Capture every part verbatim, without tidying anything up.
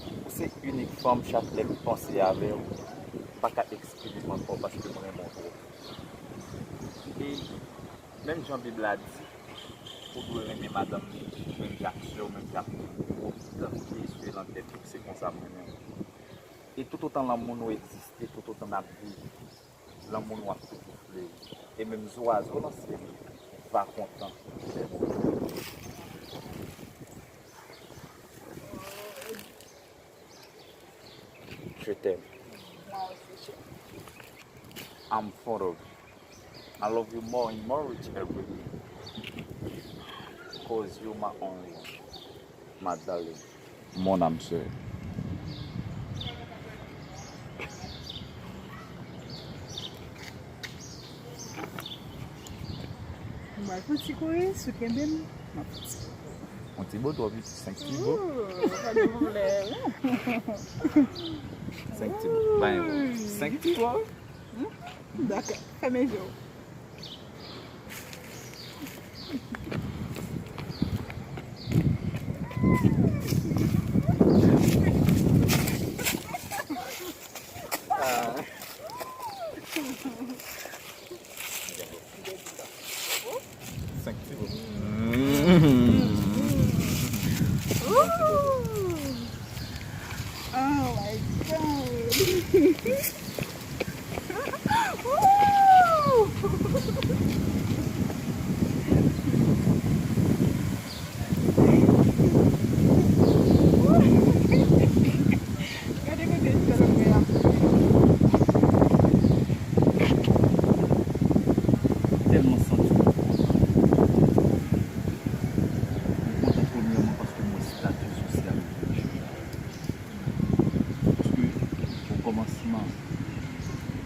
Ou se inik fanm, chak lè m panse avè w, m pa ka eksprime m ankò paske m renmen w twòp. E menm jan Bib la di, ou dwe renmen madanm li menm jan ak sè w, menm jan ak pwòp tèt ou, se lanmou w, se konsa m renmen w. E toutotan lanmou nou egziste, toutotan n ap viv, lanmou nou ap toujou fleri. E menm zwazo nan syèl yo va kontan lè nou rive. Je t'aime. Moi aussi, je t'aime. I'm fond of you. I love you more and more each every day. Cause you my only one, my darling, mon âme sœur. Mwen fè ti kouri, si w kenbe m, mwen fè ti kouri. Yon ti bo twò piti, senk ti bo. Ooh, pa de pwoblèm. Senk ti bo, pa yon bo. Senk ti bo. Hmm? Dakò, fèmen je w. Ah. Senk ti bo. Ooh. Oh my God. Ooh. Gade kote m fè lòt mwen ap. Tèlman santi m kontan. M kontan premyèman paske m wè estati sosyal ou jwe. Paske, o kòmansman,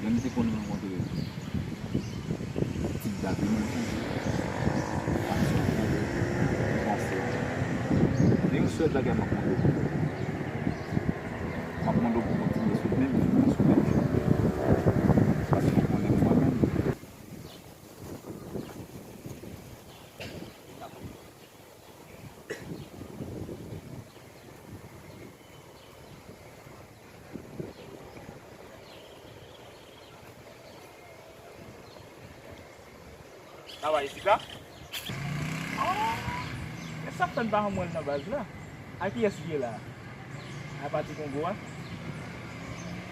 lè m te konn rankontre w, ti gade mwen tou. Panse. Men yon sèl bagay m ap mande w. M ap mande w pou w kontinye sou menm, sou menm chemen. Paske w konnen mwen menm. Travay isit la? Ah, men sa k fè n pa janm wè l nan baz la? A kiyès li ye la? A pati Kongo a?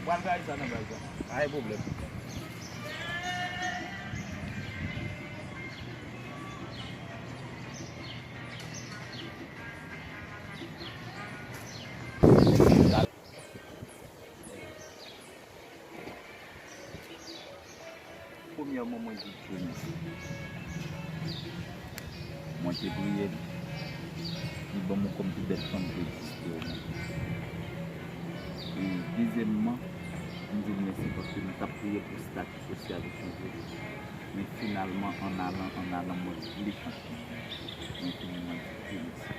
Pral gade sa nan baz la. Pa gen pwoblèm. Premyèman, mwen vin jwenn li. Mwen te priye l. Li ban m ou kòm pi bèl fanm ki egziste o mond. E dezyèmman, m di l mèsi paske m t ap priye pou stati sosyal ou chanje. Men finalman, an alan, an alan, mwen vle konprann. Mwen vin mwen di Dye mèsi pou sa.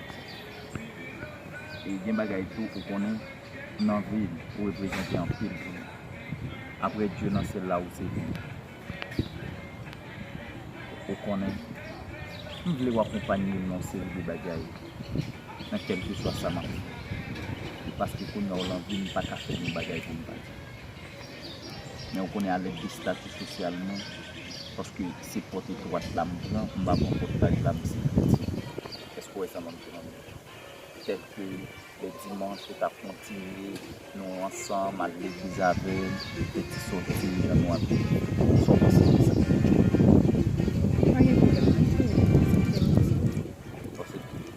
E gen bagay tou, ou konnen, nan vi, ou reprezante anpil pou nou. Apre Dye nan syèl la, ou se nou. Ou konnen, m vle w akonpanye m nan yon seri de bagay, nan kèlkeswa sa m ap fè. E paske kounye a w lan vi, m pa ka fè yon bagay pou m pa di. Men ou konnen, alèd de stati sosyal mwen, paske se pòt etwat la m pran, m pa pran pòt laj la, m se piti. Èske w wè sa m ap di w la? Tèlke lè dimanch, ou ta kontinye, nou ansanm, al legliz avè m, fè ti sòti, jan nou ap viv. Sa w panse de sa? Pa gen pwoblèm, mwen fini. Sa w se fini?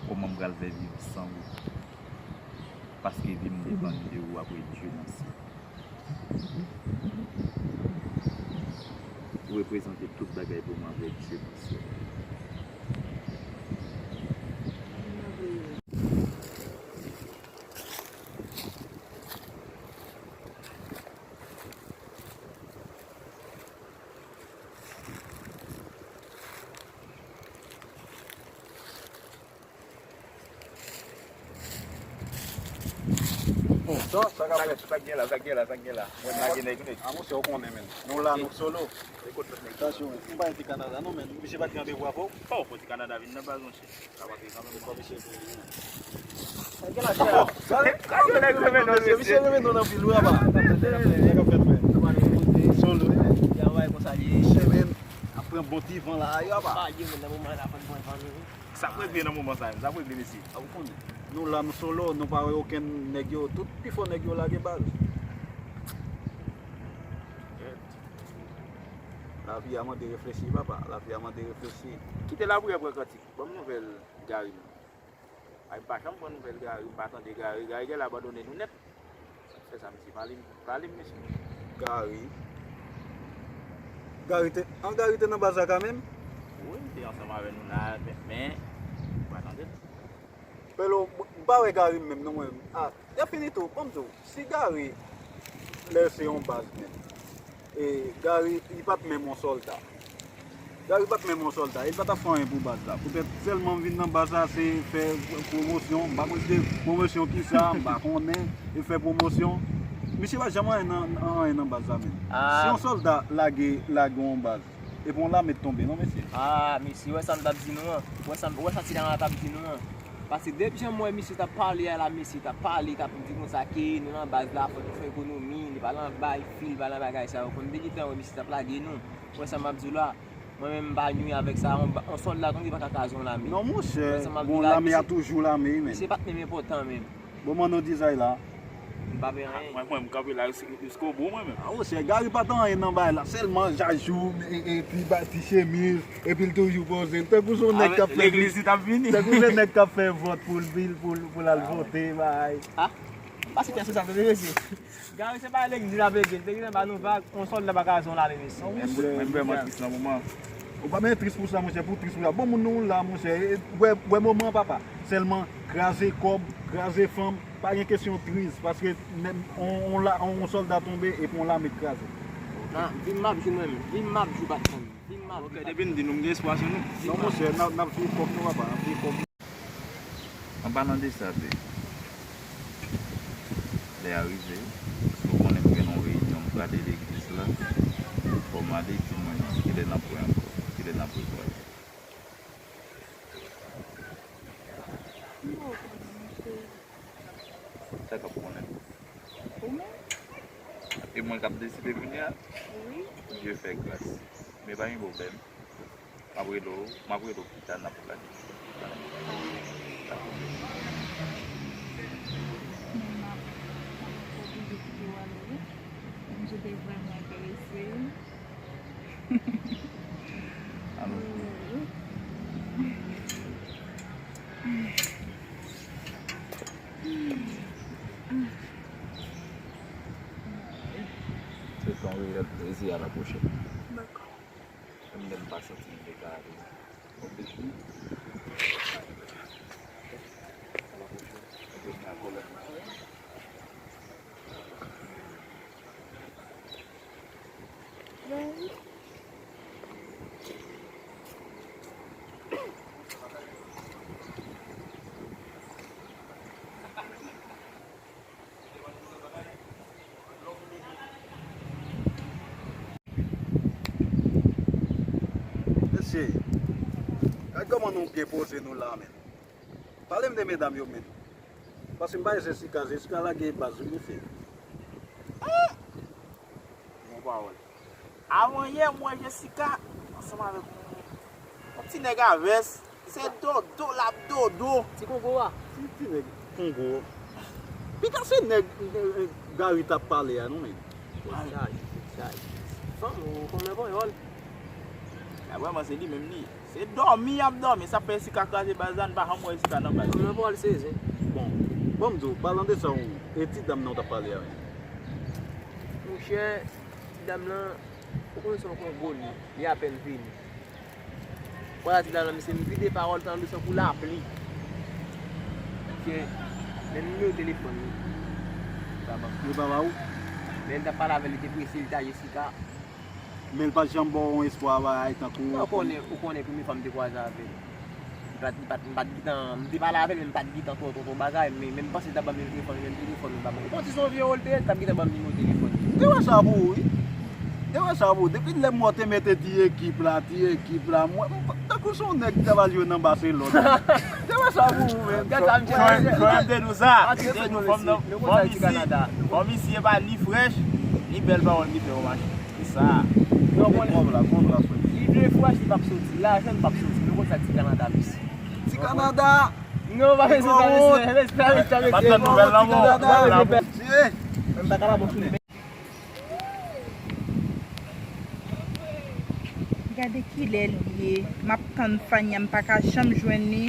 Kòman m pral fè viv san ou? Paske vi m depann de ou apre Dye nan syèl. Ou reprezante tout bagay pou mwen avèk Dye nan syèl. Bon, sa, sa k ap fèt? Sa k gen la, sa k gen la, sa k gen la? Mwen lage nèg yo nèt. A, monchè, ou konnen, men. Nou la, nou solo. Tansyon, men. M pa di Kanada, non, men. Misye pa t gen randevou avè w? Oh, fò di Kanada vin nan baz, monchè. Sa pa te kanmenm, fò misye vin. Sa k gen la, chè? Gade, gade nèg yo mennen w, mesye. Misye renmen nou nan vil, wi, apa. Sa k ap fèt, men. Solo, wi, men. Travay konsa li ye. Misye, men, ap pran bon ti van la, wi, apa. Pa di, men, nan moman la, pa t bon van, non. Sa k regle nan moman sa menm? Sa k regle, mesye? A, ou konnen. Nou la, nou solo, nou pa wè okenn nèg yo. Tout pifò nèg yo lage baz. Lavi a mande reflechi, papa. Lavi a mande reflechi. Kite lapriyè pran kantik. Ban m nouvèl Gary menm. Ay, m pa janm pran nouvèl Gary, m pa tande Gary. Gary genlè abandone nou nèt. Sa k fè sa, mesye? Pale m, pale m, mesye. Gary. Gary te, an Gary te nan baz la kanmenm? Wi, li te ansanm avè nou la, men, men, m pa tande l. Pelo, m pa wè Gary menm, non, mwen. A, y ap fini tou, ban m di w. Si Gary lese yon baz menm, e Gary, li pa t menm yon sòlda. Gary pa t menm yon sòlda, e li pa t ap fè anyen pou baz la. Poutèt sèlman m vin nan baz la, se fè pwomosyon. M pa konn si se pwomosyon kisa, m pa konnen, e fè pwomosyon. Misye pa janm anyen nan, anyen nan baz la menm. Si yon sòlda lage, lage yon baz, e pou yon lame t tonbe, non, mesye? A, mesye, wè sa m t ap di nou an. Wè sa, wè sa ti dam la t ap di nou an. Paske depi jan m wè misye t ap pale a la, mesye t ap pale, t ap di konsa ke nou nan baz la, fòk nou fè ekonomi, li pa nan bay fi, li pa nan bagay sa yo. Fò m te gentan wè misye t ap lage nou. Wè sa m ap di w la. Mwen menm m pa nwi avèk sa. On, on sòlda tonbe pa ka kraze yon lame. Non, monchè, wè sa m ap di w la, lame a toujou lame, wi, men. Misye pa t menm enpòtan menm. Bon, mano dizay la. M pa pè anyen. Mwen, mwen, m kanpe la jiskobo, mwen menm. A, monchè, Gary pa t anyen nan bagay la. Sèlman jajou, e, e, ti ba, ti chemiz, epi l toujou poze l. Tankou se yon nèg k ap fè legliz li t ap vini. Tankou se nèg k ap fè vòt pou l, pou l, pou l, pou l al vote, bay. A? M pa site sou sa, tande, mesye. Gary, se pa legliz li t ap legliz. Legliz anba nou vag, yon sòlda pa ka zon lame, mesye. Men m vrèman tris nan moman. Ou pa bezwen tris pou sa, monchè, pou tris pou sa. Bon, moun nou la, monchè, e, wè, wè moman, papa. Sèlman, kraze kòb, kraze fanm, pa gen kesyon tris, paske menm on, on la, on, on sòlda tonbe epi on lame k kraze. Nan, vi m m ap jwi mwen menm, vi m m ap jwi patnè m, vi m m ap jwi. Ok, depi n di nou, m gen espwa sou nou. Non, monchè, n ap, n ap jwi kòb nou, papa, n ap jwi kòb nou. An palan de sa, tou, lè a rive, paske w konnen m gen yon reyinyon, m prale legliz la, fò m ale di mwen kilè n ap wè ankò, kilè n ap rekwaze. M pa konnen, monchè. Sa k ap konnen? Ou menm? E mwen k ap deside kounye a? Wi. Dye fè gras. Men pa gen pwoblèm. M ap rele w, m ap rele w pita, n ap planifye. Men m ap, m ap oblije kite w ale wi. Misye te vrèman enterese. Alò. Se t yon reyèl plezi, a la pwochèn. Dakò. Menm lè m pa santi m te ka ale. Mesye, gad kòman nou byen poze nou la, men. Pale m de medam yo, men. Paske m pa wè Jessica, Jessica lage baz wi, mesye. Ah! Bon pawòl. Avan yè, m wè Jessica ansanm avèk yon, yon ti nèg a vès. Se dodo l ap dodo. Ti Kongo a. Ti, ti nèg Kongo. Pita se nèg, eh, eh, Gary t ap pale a, non, men. Chay, chay. Fanm ou konn nan panyòl. A, vrèman, se li menm li ye. Se dòmi y ap dòmi, sa fè Esika kraze baz la, n pa janm wè Esika nan baz. Mwen pral sezi. Bon, ban m di w, palan de sa, e ti dam nan w t ap pale a menm? Monchè, ti dam nan, ou konnen se yon Kongo li, li apèn vini. Mwen la ti dam nan, misye m vide pawòl tankou tankou lapli. Misye, men nimewo telefòn li. Li pa ban. Li pa ba ou? Lè m t ap pale avè l, li te prese, li ta Esika. Men l pa t janm ba w yon espwa bagay tankou. Ou konnen, ou konnen premye fwa m te kwaze avè l. M pa t, m pa t, m pa t gentan, m te pale avè l, men m pa t gentan twò, twò, twò bagay, men, men m panse l t ap ban m nimewo telefòn li, men telefòn li pa ban m. Ou panse se yon vye wòl te ye, l t ap gentan ban m nimewo telefòn li. Te wè sa pou ou, wi. Te wè sa pou ou. Depi lè m wè w te mete ti ekip la, ti ekip la, mwen, m, tankou se yon nèg ki t ap al jwe nan Barcelone. Te wè sa pou ou, menm. Gad sa m di. Frè m te nou sa. M te nou fòm nan, fòm isi, fòm isi e pa ni frèch, ni bèl pawòl ki fè w mache. Sa. Yo konnen. Kòb la, kòb la, frè. Li vle fwèch, li p ap soti. Lajan, li p ap soti. Nou konn sa ti Kanada, mesye. Ti Kanada! Non, pa bezwen, pa bezwen. Respè, respè, respè. Ti Kanada! Mesye! Mwen pa kapab, bon, fini. Gade kilè l ye. M ap tann Fania, m pa ka janm jwenn li.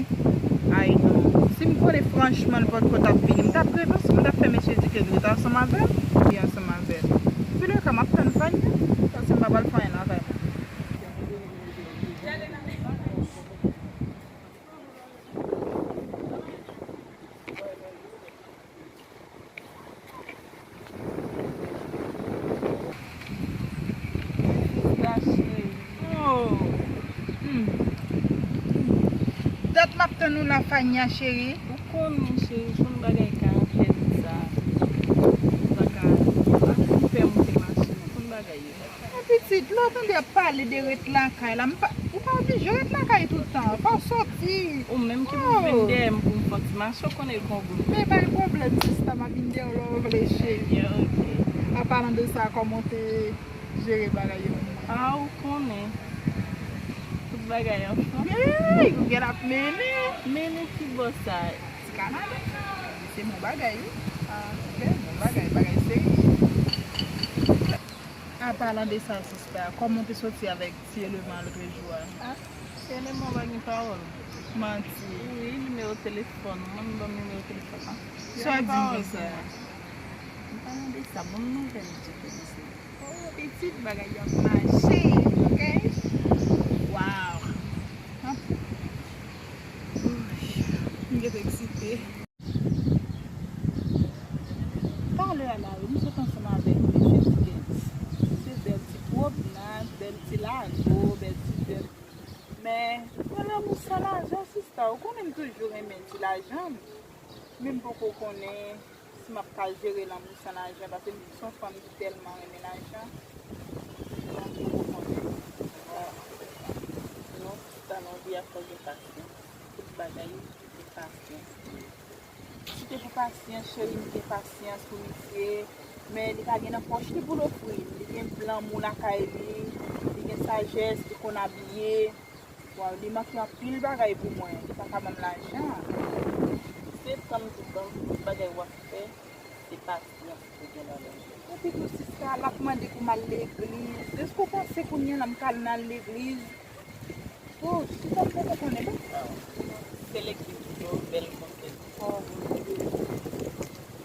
Ay non. Si m konnen franchman l potko t ap vini, m t ap ret ansanm, m t ap fè mesye di ke l ret ansanm avè m, li ansanm avè m. Antouleka, m ap tann Fania, paske m pa pral fè anyen lakay mwen. Dat m ap tann ou la, Fania cheri. Ou konnen cheri, ou konn bagay karantèn sa. Ou pa ka, ou pa ka fè moute machin, ou konn bagay yo. Men pitit, lè w tande y ap pale de ret lakay la, m pa, ou pa oblije ret lakay tout tan, fò w soti. Ou menm ki pou vin dèyè m pou m fè yon ti mache, ou konnen l kongo. Men pa gen pwoblèm sista, m ap vin dèyè w lè w vle cheri. An palan de sa, kòman w te jere bagay yo? A, ou konnen. Tout bagay anfòm. Ey, ou gen ap mennen. Mennen ki bò sa? Ti Kanada. Se bon bagay wi. A, ok, bon bagay, bagay serye. An palan de sa sista, kòman w te soti avèk ti eleman an lòt jou a? A, ti eleman pa gen pawòl. Manti. Wi, nimewo telefòn mwen, m ban m nimewo telefòn lan. Sa w di konsa? M pa mande sa, ban m nouvèl di ke misye. Oh, pitit, bagay yo ap mache, ok? Waw. M gentan eksite. Talè a la, wi, m sot ansanm avèk mesye Dickens. Se bèl ti pwomnad, bèl ti lago, bèl ti bèl. Men, nan lanmou san lajan, sista, ou konnen m toujou renmen ti lajan m. Men m poko konnen si m ap ka jere lanmou san lajan, paske m se yon fanm ki tèlman renmen lajan. Donk, ou konnen. Non, sista, nan vi a fò gen pasyans. Tout bagay, se pasyans li ye. Si te pou pasyans, cheri, m gen pasyans pou misye, men li pa gen nan pòch li pou l ofri m. Li gen lanmou lakay li, li gen sajès, li konn abiye. Waw, li manke anpil bagay pou mwen, li pa ka ban m lajan. Se tan m tou ban m tout bagay w ap fè, se pasyans ou gen nan men m. Epi tou sista, l ap mande pou m al legliz. Èske w panse kounye a la m ka al nan legliz? Oh, chita m poko konnen non. Sèl ki di w bèl konsèy. Oh, Bondye.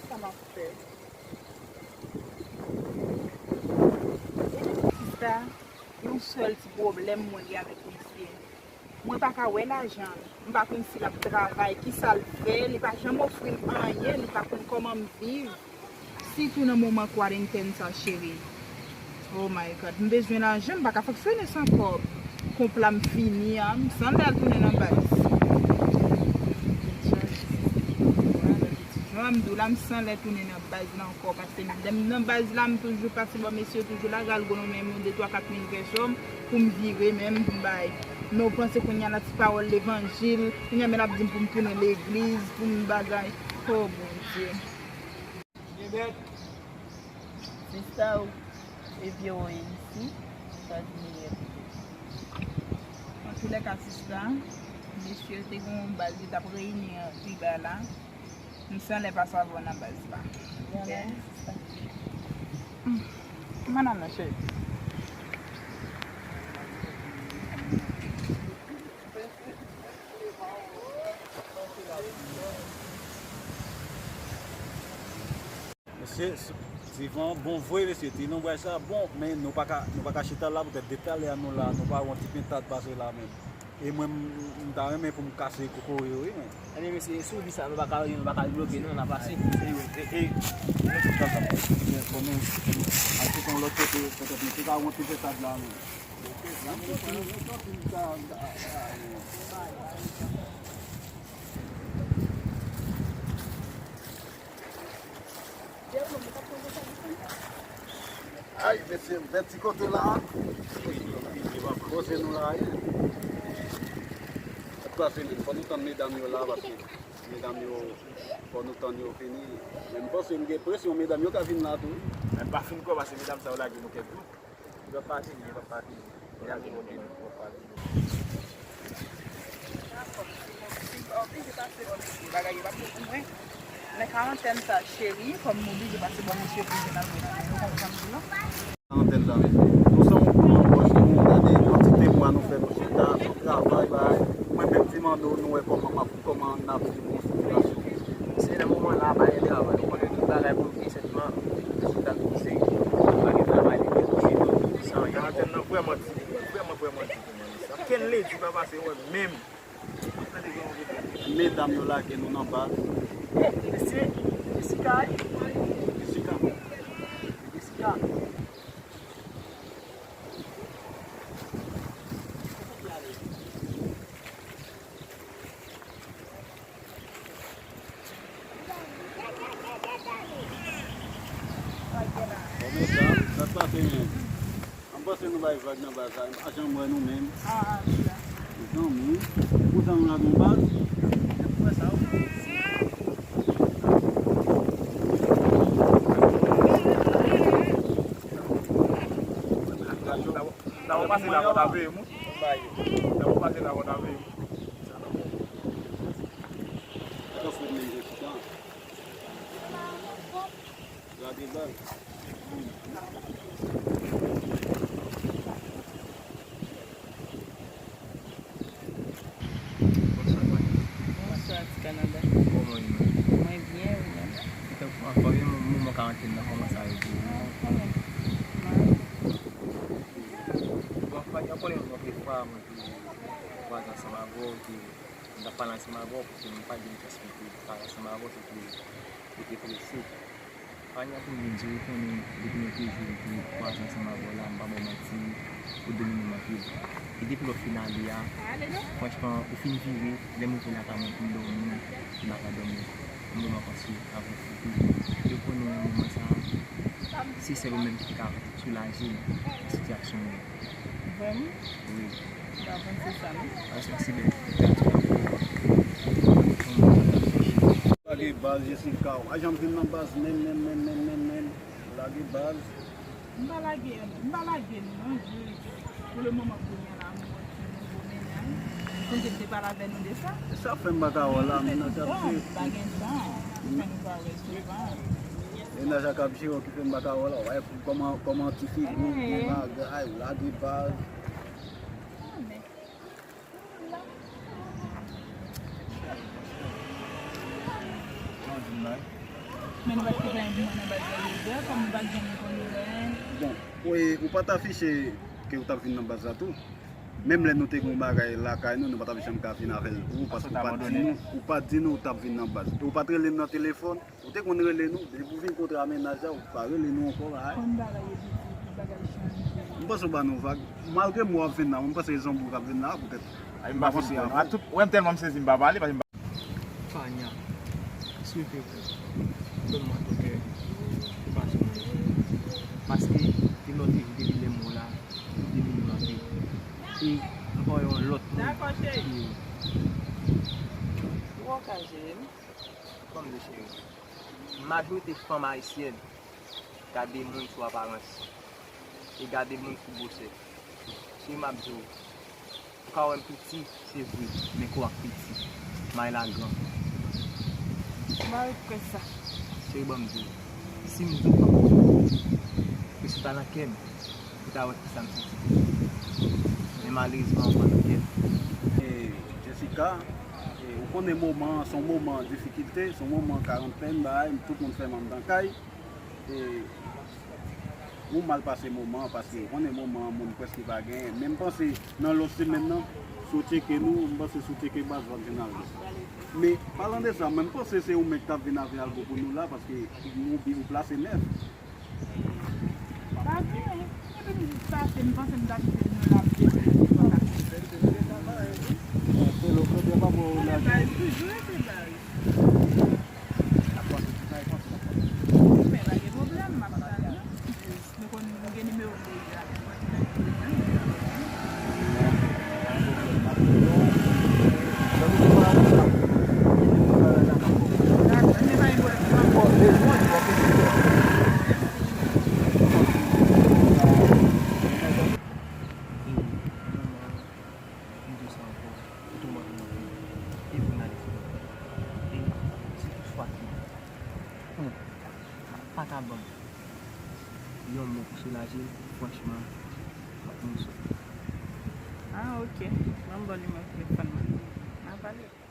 Sa m ap fè? Sista, yon sèl ti pwoblèm mwen gen avèk misye. Mwen pa ka wè lajan l. M pa konn si l ap travay, kisa l fè, li pa janm ofri m anyen, li pa konn kòman m viv. Sitou nan moman kwarantèn sa, cheri. Oh my God, m bezwen lajan, m pa ka fonksyone san kòb. Konp la m fini a, m sanlè al tounen nan baz. Jan m di w la, m sanlè tounen nan baz la ankò, paske lè m nan baz la, m toujou pase bò mesye yo, toujou lage algo nan men m, de twa kat mil pèsòn pou m vire menm, pou m bay. Men w panse kounye a la ti pawòl levanjil, kounye a men l ap di m pou m tounen legliz, pou m bagay. Oh, Bondye. Sista ou e vye woye isi, sa di meyè pou ou. Antoulèka sista, mesye te gen yon bal li t ap reyini an Kiba la. M sanlè pase avè w nan baz la. Manman nan cheri. Mesye, s- divan bon vre, mesye. Ti lonbray sa bon, men nou pa ka, nou pa ka chita la poutèt depi talè a nou la, nou pa wè yon ti pentad pase la menm. E mwen, m, m ta renmen pou m kase kokoye yo, wi, men. Ebyen, mesye, si w di sa, nou pa ka, nou pa ka bloke, non, n a pase. E, e, e, nou tout ansanm. Bon, men, al chita yon lòt kote, petèt nou te ka wè yon ti pentad la, men. Ay, mesye, vèt ti kote la. Poze nou la, wi. Sa k pase menm? Fò nou tann medam yo la, paske medam yo, fò nou tann yo fini. Men m panse m gen presyon, medam yo ka vin la tou. Men pa fin kwè, paske medam sa yo lage nou kèk jou. Yo p ap vini, yo p ap vini. Medam yo vini, yo p ap vini. Dakò. Anpil, se pase bò mesye, bagay yo p ap bon pou mwen. Men karantèn sa, cheri, kòm nou oblije pase bò mesye pou jwenn al mwen, nou konprann tou, non? Karantèn sa, mesye. Nou se yon kout nan pòch nou, gade kantite mwa nou fè nou chita, nou travay, bay. Mwen menm, ti mando, nou wè kòman m ap, kòman n ap viv yon sitiyasyon. Se nan moman la, pa gen travay. Nou konnen tout bagay bloke, sèlman rezilta l pou serye. Pa gen travay, li bloke, san anyen. Karantèn nan vrèman di, vrèman, vrèman di pou mwen, mesye. Kenn ledi pa pase, wè, menm. Medam yo lage nou nan baz. Mesye, Jessica, wi. Jessica. Jessica. Bon, medam, sa k pase menm? M panse nou bay vag nan baz la, m pa janm wè nou menm. Ah, ah, wi la. Mezanmi, pou sa nou la gon baz? Sa w pase la, w ta veye moun. Sa w pase la, w ta veye moun. Attention, men, Jessica. Gade bal. Bonswa, Mani. Bonswa, Ti Kanada. Kòman w ye, Mani? Mwen byen, ou menm? Ou tankou anfòm, e moman karantèn nan, kòman sa ye pou ou? Ah, ou konnen. Mal. Bon, Mani, ou konnen, yon lòt fwa, mwen te kwaze ansanm avè w, te, mwen t ap pale ansanm avè w, paske mwen pa t gen chans pou te pale ansanm avè w, se te, ou te prese. Anya, pou m vin di w, ou konnen, depi lòt jou ou te kwaze ansanm avè w la, m pa ba w manti, ou domine m anpil. E depi lè w fin ale a, franchman, ou fin vire, lè m rive lakay mwen pou m dòmi, m pa ka dòmi. M vrèman panse avè w anpil. E ou konnen moman sa a, se sèl ou menm ki ka soulaje m nan sitiyasyon mwen. Vrèman? Wi. M pa panse sa, non. Paske se bèl. Lage baz, Jessica, ou pa janm vin nan baz menm, menm, menm, menm, menm, menm. Lage baz. M pa lage, m pa lage nou, non, jis pou le moman kounye a la, m wè ki nouvo mennaj. Sonje m te pale avè nou de sa. Sa fè m pa ka wè w la, mennaj ap jere. Pa gen tan, pou fè nou pa wè souvan. Mennaj ak ap jere w ki fè m pa ka wè w la. Wè kòman, kòman ti figi w, gen bagay, ou lage baz. Men nou pa t bezwen mwen nan baz la, kòm nou pa t janm konn nou. Bon, ou, ou pa t afiche ke ou t ap vin nan baz la tou. Menm lè nou te gen yon bagay lakay nou, nou pa t ap janm ka vin avè l pou ou, paske ou pa t di nou, ou pa t di nou ou t ap vin nan baz. E ou pa t rele n nan telefòn, ou te konn rele nou, depi w vin kontre a mennaj la, ou pa rele nou ankò, bagay. Konn bagay yo difisil, bagay chanje. M panse w ba nou vag. Malgre m wè w ap vin la, mwen panse se zanmi w k ap vin la, poutèt. Ay, m pa panse a vou. Ou wè m tèlman m sezi, m pa pale, paske m pa Fania, silvouplè, donn mwen kote ou pase mwen. Paske, depi lè w te, depi lè m wè w la, ou domine m anpil. E m pa wè yon lòt moun ki ou. Ou ka jere m? Kòm de cheri. Majorite fanm ayisyèn gade moun sou aparans e gade moun sou gwosè. Se m ap di w, ou ka wè m piti, se vre, men kò a piti, may la gran. M pa regrèt sa. Cheri, ban m di w, si m di w pa konprann, ke si w ta nan kè m, ou ta wè kisa m santi pou ou. Men malerezman, ou pa nan kè m. E, Jessica, E, ou konnen moman an, se yon moman difikilte, se yon moman karantèn, bagay, tout moun fèmen anndan kay. E, nou mal pase moman an, paske ou konnen moman an, moun prèske pa genyen. Men m panse, nan lòt semèn nan, si w tcheke nou, m panse si w tcheke baz w ap jwenn algo. Men, palan de sa, mwen m panse se ou menm k t ap vin avè algo pou nou la, paske nou, ou plase nèf. Pa vre, epi m jis pase, m panse m t ap jwenn nou la, m te vle di kontak. Se lo kote pa bon la. Baz, toujou rete baz. Men pa gen pwoblèm, m ap pale. Nou konn, nou gen nimewo m deja. Pa ka ban m yon mo pou soulaje l, franchman, m ap mouri sou. Ah, ok. Ban m ba w nimewo telefòn mwen. N a pale.